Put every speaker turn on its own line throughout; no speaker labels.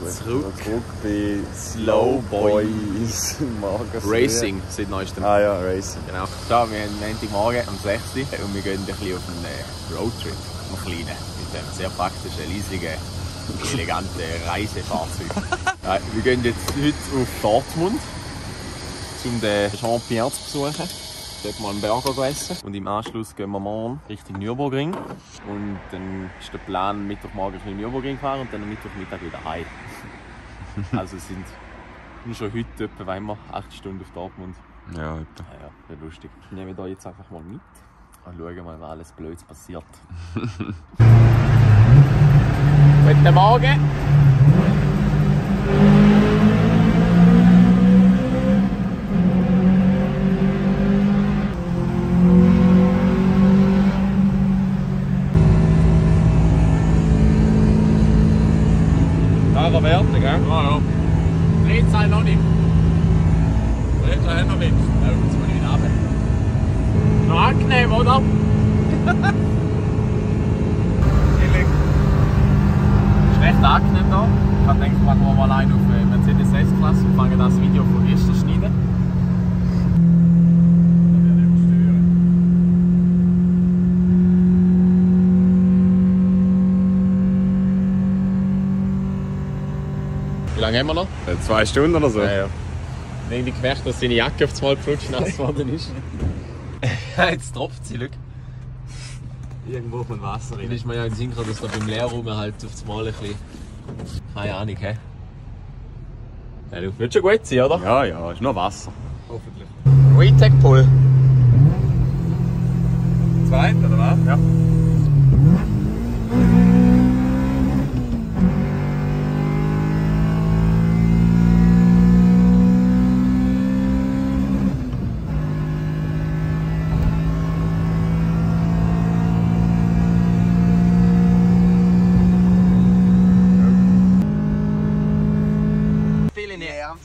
zurück bei Slow Boys
Racing seit neuestem.
Ah ja, Racing.
Genau. Da, wir haben Montagmorgen am 6. und wir gehen ein bisschen auf einen Roadtrip, einen kleinen, mit einem sehr praktischen, leisigen, eleganten Reisefahrzeug. Wir gehen jetzt heute auf Dortmund, um den Jean-Pierre zu besuchen. Dort mal einen Burger essen. Und im Anschluss gehen wir morgen Richtung Nürburgring. Und dann ist der Plan, Mittwochmorgen in Nürburgring fahren und dann am Mittwochmittag wieder heim. Also sind wir schon heute etwa immer 8 Stunden auf Dortmund.
Ja, etwa.
Ja, wäre lustig. Ich nehme da jetzt einfach mal mit und schauen mal, was alles Blödes passiert. Guten Morgen!
Werte, gell?
Ja, ja. Drehzahl noch nicht.
Drehzahl noch nicht.
Ja, jetzt mal wieder runter. Noch angenehm, oder? Schlecht angenehm da. Ich habe gedacht, machen wir mal einen auf Mercedes S-Klasse und fangen das Video von gestern schneiden. Wie lange haben wir noch?
2 Stunden oder so?
Ja, ja. Ich habe gemerkt, dass seine Jacke auf einmal flutschnass geworden ist. Jetzt tropft sie, schau. Irgendwo von Wasser rein. Dann ist mir ja in den Sinn gekommen, dass da beim Leerraum halt auf einmal ein bisschen... Keine Ahnung, hä? Ja, du wird schon gut sein, oder?
Ja, ja, ist nur Wasser.
Hoffentlich. Retech Pull.
Zweit, oder was? Ja.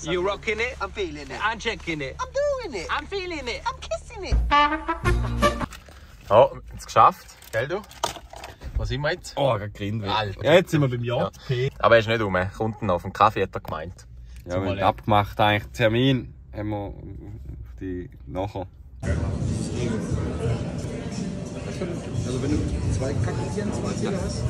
You rocking it? I'm feeling it. I'm checking it. I'm doing it. I'm feeling it. I'm kissing it.
Ja, jetzt geschafft. Gell du? Was sind wir jetzt?
Oh, gerade Grindweg.
Alter.
Ja, jetzt sind wir beim JP.
Ja. Aber er ist nicht rum. Kunden auf dem Kaffee hat er gemeint.
Ja, wir haben abgemacht, eigentlich Termin haben wir auf die nachher.
Also wenn du 2 Kakteen, 20 hast.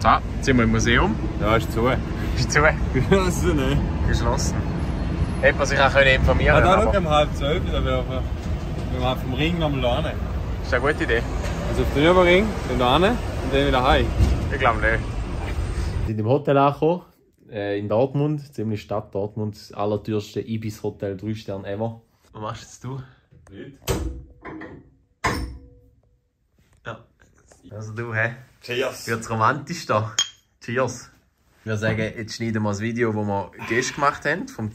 So, jetzt sind wir im Museum.
Ja, ist zu.
Ist zu.
Geschlossen, ne?
Geschlossen. Hätte man sich auch informieren
Ja,
können.
da schauen wir um 11:30, da wir auf dem Ring nochmal hin.
Ist eine gute Idee.
Also auf den Nürburgring, dann da hin und dann wieder heim.
Ich glaube nicht.
Wir sind im Hotel angekommen, in Dortmund, ziemlich Stadt Dortmund, das allerteuerste Ibis Hotel, 3 Sterne ever. Was machst jetzt du?
Nicht.
Ja. Also du, hä?
Cheers!
Wird's romantisch da? Cheers! Ich würde sagen, jetzt schneiden wir das Video, das wir gestern gemacht haben. Vom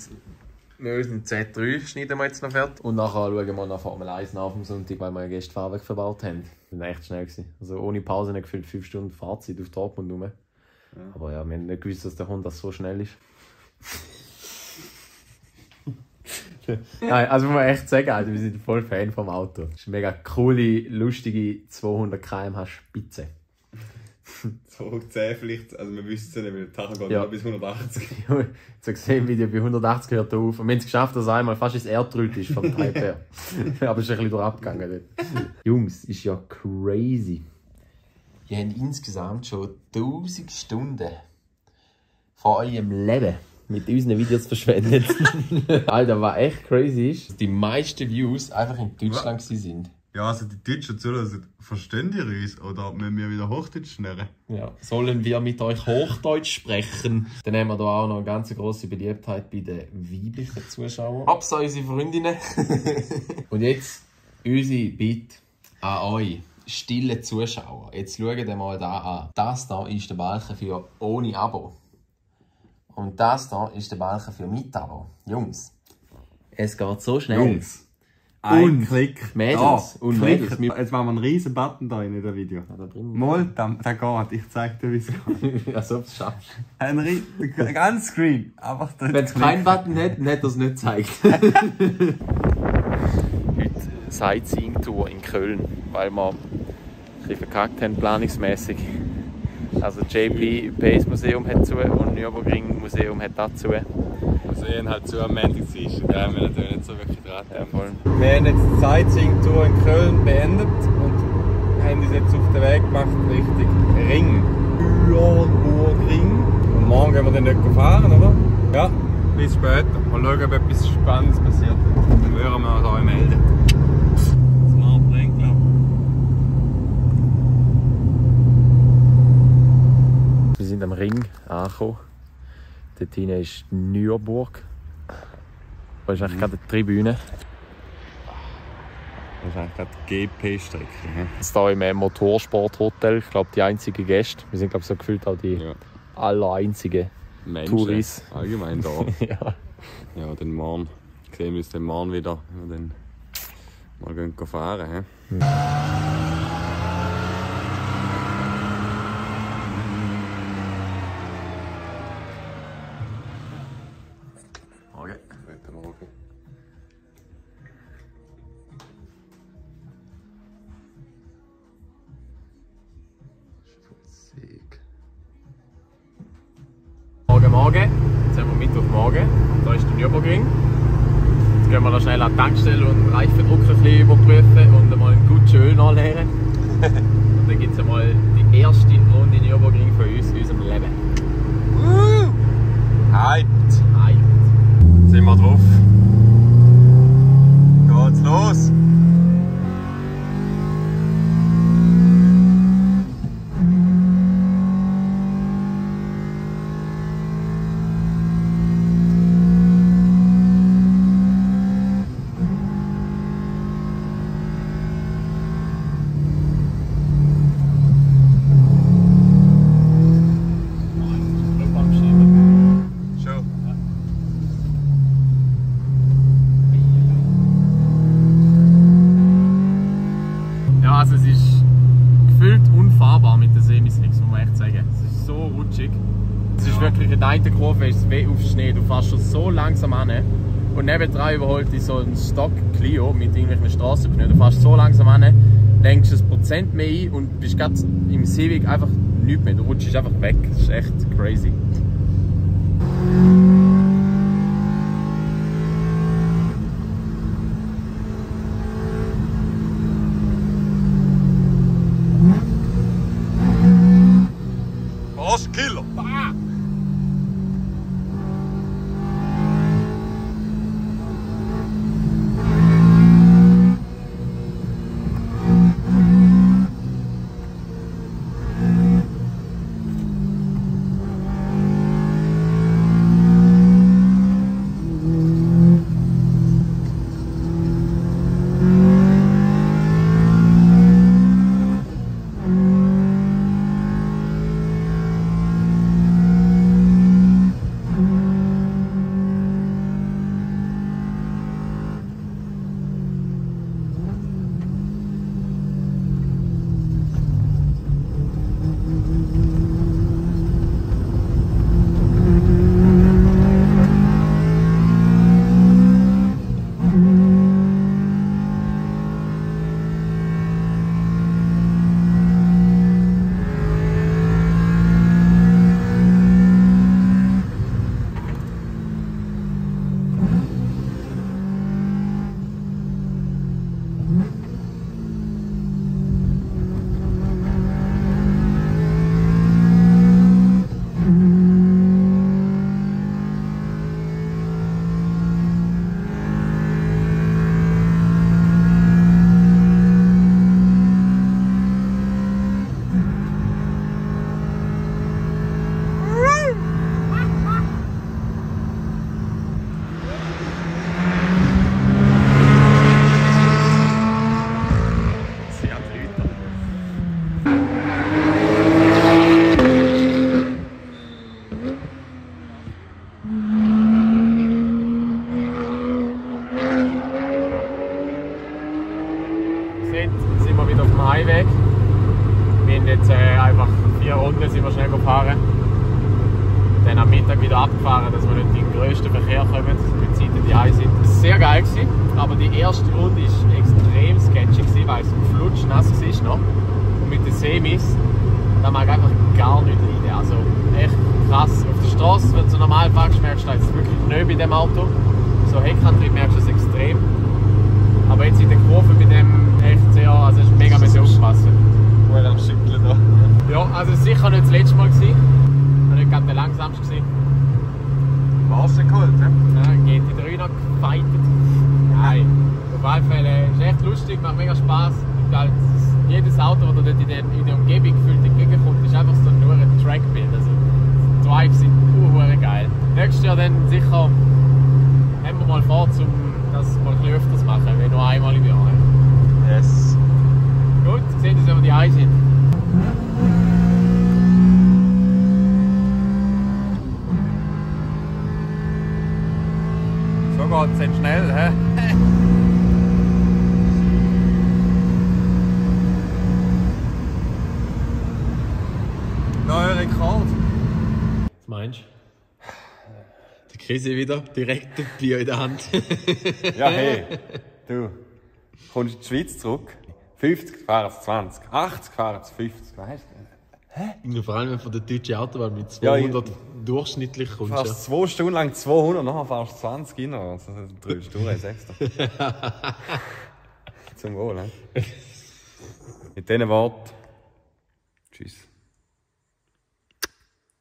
Z3 schneiden wir jetzt noch fertig. Und nachher schauen wir nach Formel 1 nach auf dem Sonntag, weil wir gestern Fahrwerk verbaut haben. Das war echt schnell. Also ohne Pause nicht gefühlt 5 Stunden Fahrzeit auf Dortmund rum. Ja. Aber ja, wir haben nicht gewusst, dass der Honda so schnell ist. Nein, also muss man echt sagen, also wir sind voll Fan vom Auto. Das ist eine mega coole, lustige 200 km/h Spitze.
So 10 vielleicht, also wir wissen es ja nicht, weil der Tacho geht
Ja.
bis 180.
Jetzt gesehen, wie die bei 180 hört er auf. Und wir haben es geschafft, dass er einmal fast ins Erdrüt ist vom Type her. Aber es ist ein bisschen durchgegangen dort. Jungs, ist ja crazy. Ihr habt insgesamt schon 1000 Stunden von eurem Leben mit unseren Videos verschwendet. Alter, was echt crazy ist, dass die meisten Views einfach in Deutschland waren.
Ja, also die Deutschen zulassen, verstehen die uns? Oder müssen wir wieder Hochdeutsch lernen?
Ja. Sollen wir mit euch Hochdeutsch sprechen? Dann haben wir da auch noch eine ganz grosse Beliebtheit bei den weiblichen Zuschauern. Absa unsere Freundinnen. Und jetzt unsere Bitte an euch, stille Zuschauer. Jetzt schaut ihr mal da an. Das hier ist der Balken für ohne Abo. Und das hier ist der Balken für mit Abo. Jungs, es geht so schnell.
Jungs. Ein
Und
Klick.
Mädels.
Da,
Und
Klick.
Mädels.
Jetzt machen wir einen riesen Button da in dem Video. Mal, der geht. Ich zeig dir, wie es geht.
Als ob du es schaffst.
Ganz Screen. Einfach
Wenn es keinen Button hat, dann hat er es nicht gezeigt. Heute Sightseeing-Tour in Köln, weil wir ein bisschen verkackt haben, planungsmäßig. Also JP Pace Museum hat zu und Nürburgring Museum hat dazu.
Wir sehen halt zu am Montag, da haben wir natürlich nicht so wirklich dran.
Ja, voll.
Wir haben jetzt die Sightseeing-Tour in Köln beendet und haben uns jetzt auf den Weg gemacht Richtung Ring. Nürburgring. Und morgen gehen wir dann nicht fahren, oder? Ja, bis später. Mal schauen, ob etwas Spannendes passiert. Dann würden wir uns euch melden. Smart Plan, glaube ich.
Wir sind am Ring angekommen. Dort hinten ist Nürburg. Da ist eigentlich gerade die Tribüne.
Das ist eigentlich gerade die GP-Strecke.
Jetzt hier im Motorsporthotel. Ich glaube, die einzigen Gäste. Wir sind, glaube ich, so gefühlt auch die allereinzigen
Menschen.
Touris.
Allgemein da.
Ja.
Ja, den morgen sehen wir uns den morgen wieder. Und dann mal gehen fahren. He?
Morgen.
Guten Morgen.
Morgen, morgen. Jetzt haben wir Mittwochmorgen. Da ist der Nürburgring. Jetzt gehen wir noch schnell an die Tankstelle und den Reifendruck ein bisschen überprüfen und einmal ein gutes Öl nachleeren. Und dann gibt es einmal die erste Runde Nürburgring für uns in unserem Leben.
Hyped!
Hi.
Sind wir drauf? Geht's los? Schon.
Ja, also es ist gefühlt unfahrbar mit den Semislicks, muss man echt sagen. Es ist so rutschig. Es ist wirklich in der einen Kurve ist es weh auf Schnee. Du fährst schon so langsam an. Und nebendran überholt dich so ein Stock Clio mit irgendwelchen Strassenpneus. Du fährst so langsam an, lenkst ein Prozent mehr ein und bist gerade im Civic einfach nichts mehr. Du rutschst einfach weg. Das ist echt crazy.
Was? Killer!
einfach 4 Runden sind wir schnell gefahren. Dann am Mittag wieder abgefahren, dass wir nicht in den grössten Verkehr kommen, mit Zeit in die Eis sind. Das war sehr geil gewesen, aber die erste Runde war extrem sketchy, weil es flutschnass ist noch. Und mit den Semis, da mag einfach gar nicht rein. Also echt krass. Auf der Straße, wenn du normal fährst, merkst du jetzt wirklich nicht bei dem Auto. So Heckantrieb merkst du es extrem. Aber jetzt in der Kurve mit dem echt sehr, also es ist mega aufpassen.
Wohl am Schütteln da.
Ja, also sicher nicht das letzte Mal gewesen. Nicht gerade der langsamste gewesen.
Wasser geholt, ne?
Ja, GT3 noch gefightet. Nein. Auf alle Fälle ist echt lustig, macht mega Spaß. Halt jedes Auto, das dort in der Umgebung gefühlt entgegenkommt, ist einfach so nur ein Trackbild. Also die Drives sind geil. Nächstes Jahr dann sicher haben wir mal vor, um das mal ein bisschen öfters zu machen, wenn nur einmal im Jahr.
Yes.
Gut, sehen Sie, wenn wir die Eis sind.
So geht's jetzt schnell, hä? Neuer Rekord.
Was meinst du? Der Krise wieder, direkt ein Bier in der Hand.
Ja, hey, du kommst in die Schweiz zurück. 50 fahren es 20, 80 fahren es 50, weißt du?
Ja, vor allem von der deutschen Autobahn mit 200 durchschnittlich kommst
Du fährst 2 Stunden lang 200, nachher fährst du 20 rein. Also 3 Stunden, 6. Zum Wohl, ne? Mit diesen Worten. Tschüss.